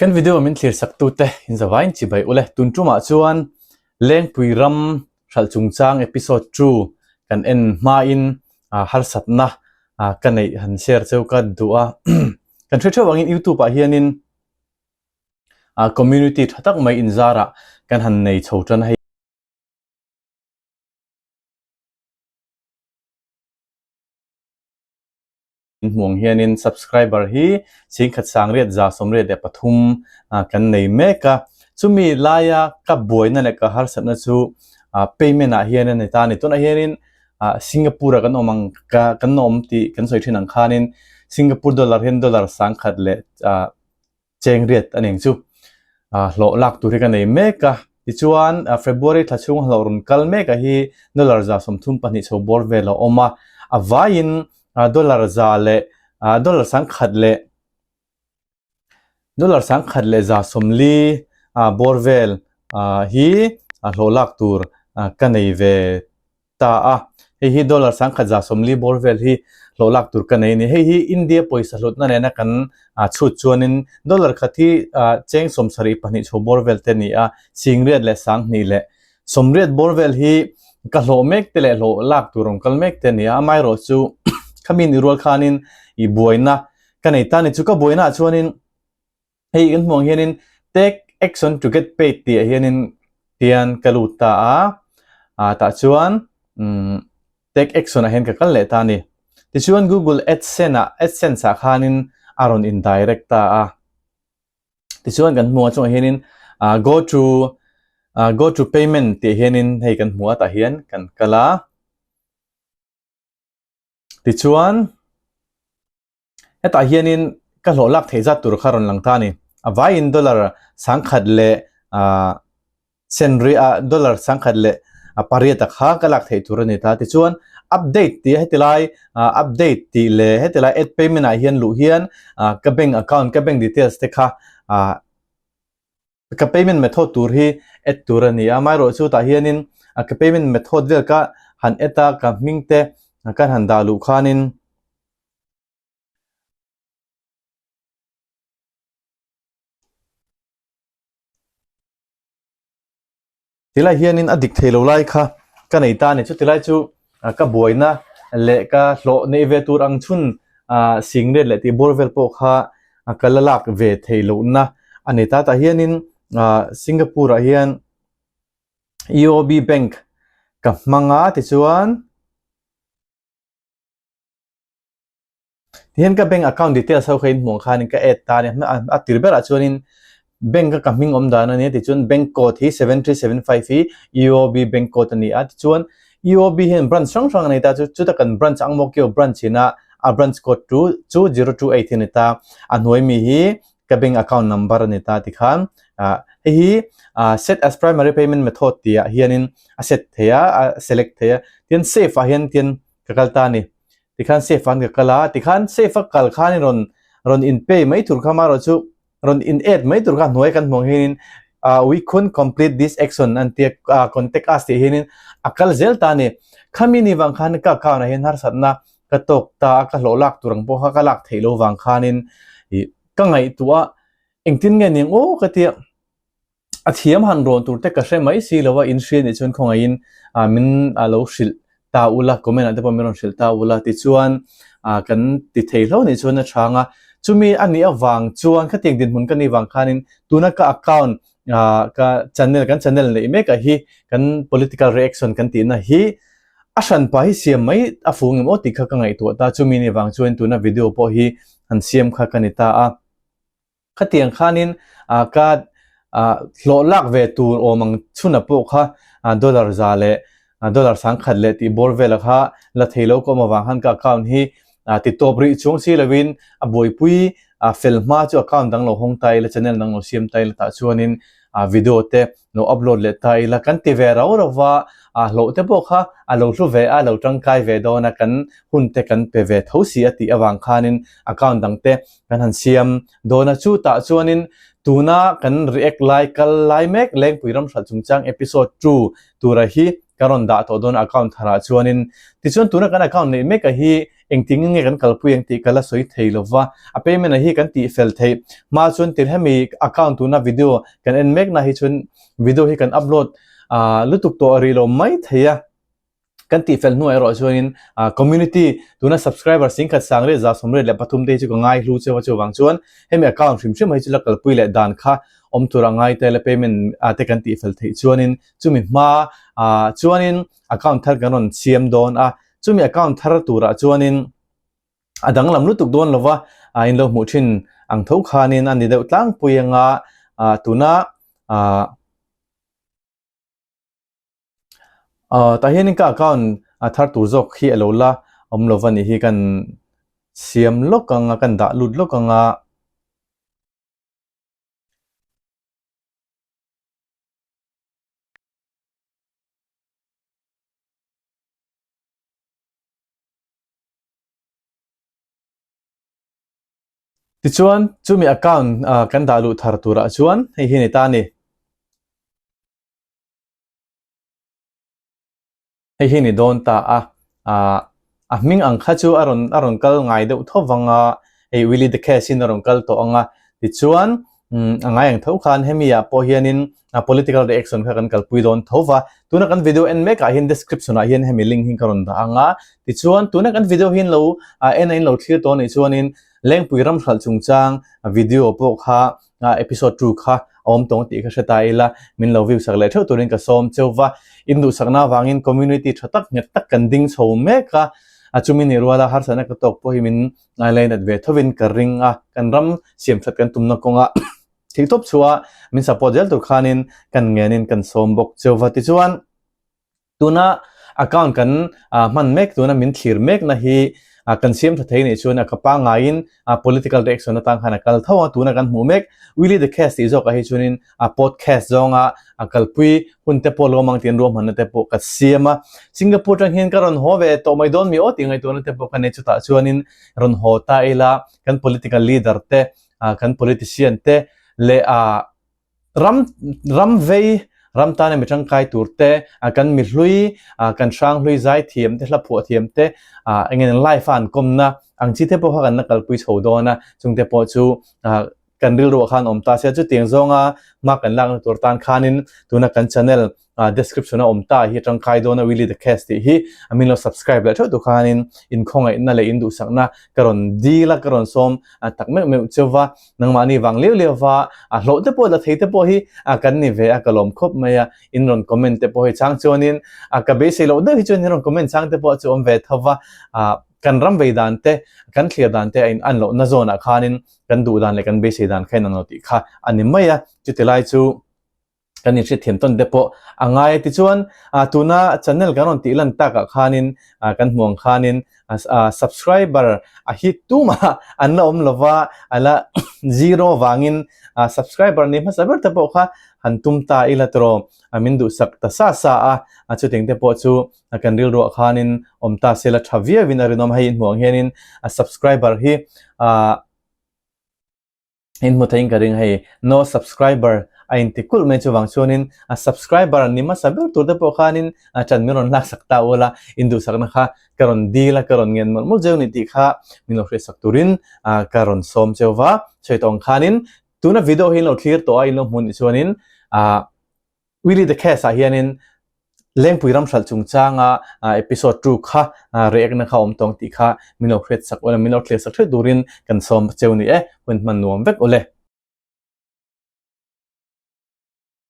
Kan video min thlir sak tute in zavain chibai ule tun tumah chuan Lengpui ram hralh chungchang episode 2 kan en hmain harsatna ka neih han share cheu ka duh a. Kan hre theuh angin youtube ah hianin community tha tak mai inzarah kan han nei chho tan a hei. Hmuh ang hianin subscriber hi chhingkhat sangriat 173 kan nei mek a, chumi laia ka buaina leh ka harsatna chu payment ah hian a ni ta a ni. Tunah hianin Singapore ah kan awm ang kan awm tih kan sawi thin ang khanin Singapore dollar hian dollar sangkhat leh cheng riat a ning chu hlawh lak tur hi ka nei mek a tichuan February thla chhung hlawh rawn kal mek a hi dollar 32 chho bawr vel a awm a a vaiin dollar za leh dollar 100 leh dollar 100 leh 140 bawr vel hi hlawh lak tur ka nei ve ta a, hei hi dollar 1000 140 bawr vel hi hlawh lak tur ka nei a ni. Hei hi India pawisa hlutna nena kan chhut chuanin dollar khat hi cheng 72 chho bawr vel te a ni a, singriat leh sanghnih leh sawmriat bawr vel hi ka hlawh mek te leh hlawh lak tur rawn kal mek te a ni a. Amaherawh chu khami ni rual khanin i buaina ka nei ta a ni. Chu ka buaina ah chuanin Hei kan hmuh ang hianin take action to get paid tih ah hianin tian ka lut ta a, ah tah chuan umm take action ah hian ka kal leh ta a ni. Tichuan Google AdSense ah AdSense ah khanin a rawn in direct ta a. Tichuan kan hmuh ang chungah hianin ah go to ah go to payment tih ah hianin hei kan hmu a tah hian kan kal a. Tichuan. Hetah hianin ka hlawh lak theih zat tur kha rawn lang ta a ni. A vaiin dollar 1000 leh senri ah dollar 1000 leh pariat a kha ka lak theih tur a ni ta. Tichuan update tih heti lai update tih leh heti lai add payment ah hian luh hian ka bank account ka bank details te kha Ka payment method tur hi add tur a ni a, amaherawh chu tah hianin ka payment method vel ka han add a, ka hming te kan han dah luh khanin Tilai hianin a dik thei lo lai kha ka nei ta a ni. Chuti lai chu ka buaina leh ka hlawh neih ve tur ang chhun singlet leh tih bawr vel pawh kha ka la lak ve thei lohna a ni ta. Tah hianin Singapore ah hian UOB bank ka hmang a tichuan. Tihian ka bank account details ho kha in hmuh ang khanin ka add ta a ni. A tir berah chuanin bank a ka hming awm dan a nia tichuan bank code hi 7375 hi UOB bank code a ni a tichuan UOB hian branch hrang hrang a nei ta chu chuta kan branch Ang Mo Kio branch ina a branch code chu chu 028 hi a ni ta a hnuai mi hi ka bank account number a ni ta tikhan ah hei hi ah set as primary payment method tih ah hianin a set thei a a select thei a tin save ah hian tin ka kal ta a ni. Tikhan safe an ka kal a, tikhan safe a kal khan in rawn rawn in pay mai tur kha amaherawh chu rawn in add mai tur kha hnuai kan hmuh ang hianin ah we couldn't complete this action an tia ah contact us tih hianin a kal zel ta a ni. Khami ni vang khan ka account ah hian harsatna ka tawk ta a, ka hlawh lak tur ang pawh kha ka lak theih loh vang khanin ih ka ngaihtuah a engtin nge ni ang aw ka tia. A thiam han rawn tur te ka hre mai si lo a, in hria nih chuan khawngaihin ah min a lo hrilh ta ula, comment ah te pawh min rawn hrilh ta ula tichuan ah kan ti thei hlo nih chuan a chhang a. Chumi a nih avang chuan khatiang dinhmun ka nih vang khanin tuna ka account ah ka channel kan channel neih mek ah hi kan political reaction kan tihna hi a hranpa hi siam mai a fu ngem aw tih kha ka ngaihtuah ta, chumi nih vang chuan tuna video pawh hi han siam kha ka ni ta a. Khatiang khanin ka hlawh lak ve tur awm ang chhuna pawh kha dollar za leh dollar 1000 leh tih bawr vela kha la thei lo ka awm avang khan ka account hi ti tawp rih chuang si lovin a buaipui fel hma chu account dang lo hawng ta ila channel dang lo siam ta ila tah chuanin video te lo upload leh ta ila kan ti ve rau rau va hlawh te pawh kha a lo hlu ve a lo tangkai ve dawn a kan hun te kan pe ve tho si a tih avang khanin account dang te Kan han siam dawn a, chutah chuanin tuna kan react lai kal lai mek Lengpui ram hralh chungchang episode 2 tura hi ka rawn dah tawh dawn a account tharah chuanin. Tichuan tuna kan account neih mek a hi Engtin nge kan kalpui ang tih ka la sawi thei lo va, a payment a hi kan tih fel theih hma chuan tin hemi account tuna video kan en mek na hi chuan video hi kan upload lutuk tawh a rih lo mai thei a. Kan tih fel hnuah erawh chuanin community tuna subscriber singkhat sangriat 173 te hi chu ka ngai hlu cheu a chuvang chuan hemi account hrim hrim hi chu la kalpui leh dan kha awm tur a ngai tel a payment te kan tih fel theih chuanin chumi hma chuanin account thar kan rawn siam dawn a chumi account thar turah chuanin a danglam lutuk dawn lova a in lo hmuh thin ang tho khanin a ni deuh tlangpui anga tuna Tah hianin ka account a thar tur zawk hi a lo la awm lo va nih hi kan siam lawk ang a kan dah lut lawk ang a. Tichuan chumi account kan dah luh thar turah chuan hei hi a ni ta a ni. Hei hi ni dawn ta a, ah a hming ang kha chu a rawn a rawn kal ngai deuh tho vang a, hei Willy the Cash in a rawn kal tawh ang a, tichuan umm a ngai ang tho khan hemi ah pawh hianin a political reaction kha kan kalpui dawn tho va, tuna kan video en mek ah hian description ah hian hemi link hi ka rawn dah ang a, tichuan tuna kan video hi in lo ah en a in lo thlir tawh a nih chuanin Lengpui ram hralh chungchang video pawh kha a episode 2 kha a awm tawng tih ka hre ta ila, min lo view sak leh theuh turin ka sawm cheu va. In duhsakna avangin community tha tak nghet tak kan ding chho mek a, a chumi nih ruala harsatna ka tawk pawh hi min ngailai-nat ve thovin ka ring a, kan ram siam that kan tumna kawnga theihtawp chhuah min support zel tur khanin kan ngenin kan sawm bawk cheu va. Tichuan. Tuna account kan hman mek tuna min thlir mekna hi kan siam tha thei nih chuan a ka pangaiin political reaction atang khan a kal tho a, tuna kan hmuh mek Willy the Cast tih zawkah hi chuanin a podcast zawnga a kalpui hun te pawh lawm ang tiin ruahmanna te pawh ka siam a. Singapore atang hian ka rawn haw ve tawh mai dawn mi aw tih ngaihtuahna te pawh ka nei chutah chuanin rawn haw ta ila kan political leader te kan politician te leh Ram ram vei, ram tana mi tangkai tur te, kan mi hlui, kan hrang hlui zai thiam te, hla phuah thiam te, eng eng live a an kawmna ang chi te pawh kha kan la kalpui chho dawn a, chung te pawh chu kan rilruah khan awm ta sia chutiang zawnga hma kan lakna tur tan khanin tuna kan channel description a awm ta hi tangkai dawn a Willy the Cast tih hi a min lo subscribe leh theuh tur khanin in khawngaihna leh in duhsakna ka rawn dil a ka rawn sawm tak meuh meuh cheu va nangmahni vang liau liau va a hlawh te pawh la thei te pawh hi a kan ni ve a ka lawm khawp mai a in rawn comment te pawh hi chang chuanin a ka beisei loh deuh hi chuan in rawn comment chang te pawh chu awm ve tho va a kan ram vei dan te kan thlir dan te a in an lohna zawnah khanin kan duh dan leh kan beisei dan kha in ang lo tih kha a ni mai a chuti lai chu kan inhriatthiam tawn te pawh a ngai a tichuan tuna channel kan rawn tih lan takah khanin kan hmuh ang khanin subscriber a hi tumah an la awm lova a la zero vangin subscriber ni hmasa ber te pawh kha han tum ta ila tawh min duhsak ta sa sa a chutiang te pawh chu kan rilruah khanin awm ta sela tha viauin a rinawm hei inhmuh ang hianin subscriber hi In hmu theiin ka ring hei no subscriber a inti kulh mai chuvang chuanin a subscriber ni hmasa ber tur te pawh khanin a ṭan min rawn laksak ta ula in duhsakna kha ka rawn dil a ka rawn ngen mawlh mawlh zeu ni tih kha min lo hriatsak turin ka rawn sawm cheu va sawi tawh ang khanin tuna video hi in lo thlir tawh a in lo hmu nih chuanin ah Willy the Cast ah hianin Lengpui ram hralh chungchanga episode 2 kha react-na kha awm tawng tih kha min lo hriatsak ula, min lo thlir sak theuh turin kan sawm cheu ni e, hun hman nuam vek ule.